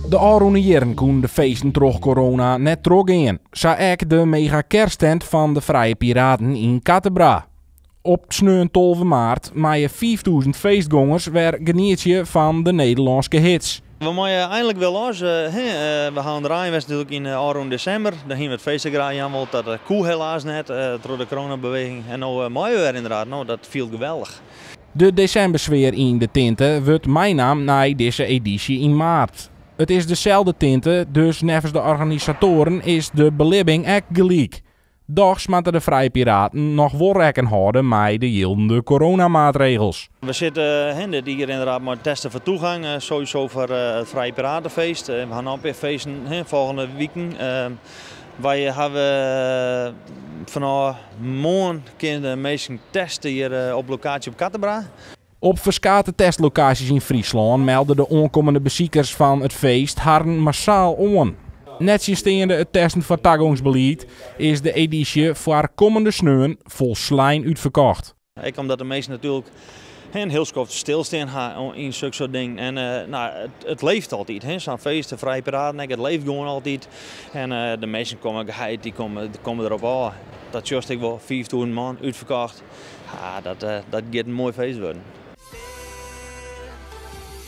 De ôfrûne jierren koenen de feesten troch corona net trochgean. Sa ek de mega kersttent fan de Frije Piraten yn Katebra. Op sneon 12 maart meie 5000 feestgongers wer genietsje fan de Nederlânske hits. We meie einlik wer los. We ha oan de rein west natuerlik yn ôfrûne desimber. Dan hiene we it feest graach jaan wold. Dat koe helaas net troch de coronabeweging. En no meie we wer ynderdaad. No, dat fielt geweldich. De desimbersfear yn de tinte wurdt meinaam nei dizze edysje yn maart. It is deselde tinte, dus neffens de organisatoaren is de belibbing ek gelyk. Dochs moatte de Frije Piraten noch wol rekken hâlde mei de jildende coronamaatregels. We sitte dit jier ynderdaad mei testen foar toegang, sowieso foar it Frije Piratenfeest. We ha noch in pear feesten folgjende wiken. Wy hawwe fanôf moarn kinne de minsken teste hjir op lokaasje op Katebra. Op ferskate testlokaasjes yn Fryslân melde de oankommende besikers fan it feest harren massaal oan. Nettsjinsteande it testen foar tagongsbelied is de edysje foar kommende sneon folslein útferkocht. Ek omdat de minsken natuerlik in hiel skoft stilstean ha yn sokke soart dingen. En no, it leeft altyd, sa'n feest, de Frije Piraten ek, it leeft gewoan altyd. En de minsken komme geheid, dy komme derop ôf. Dat sjochst ek wol, 5000 man, útferkocht. Ja, dat giet in moai feest wurden.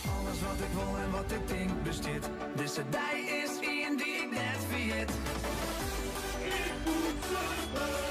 Alles wat ik wol en wat ik tink bestiet. Dizze dei is ien dy't ik net ferjit. Ik moet surfen.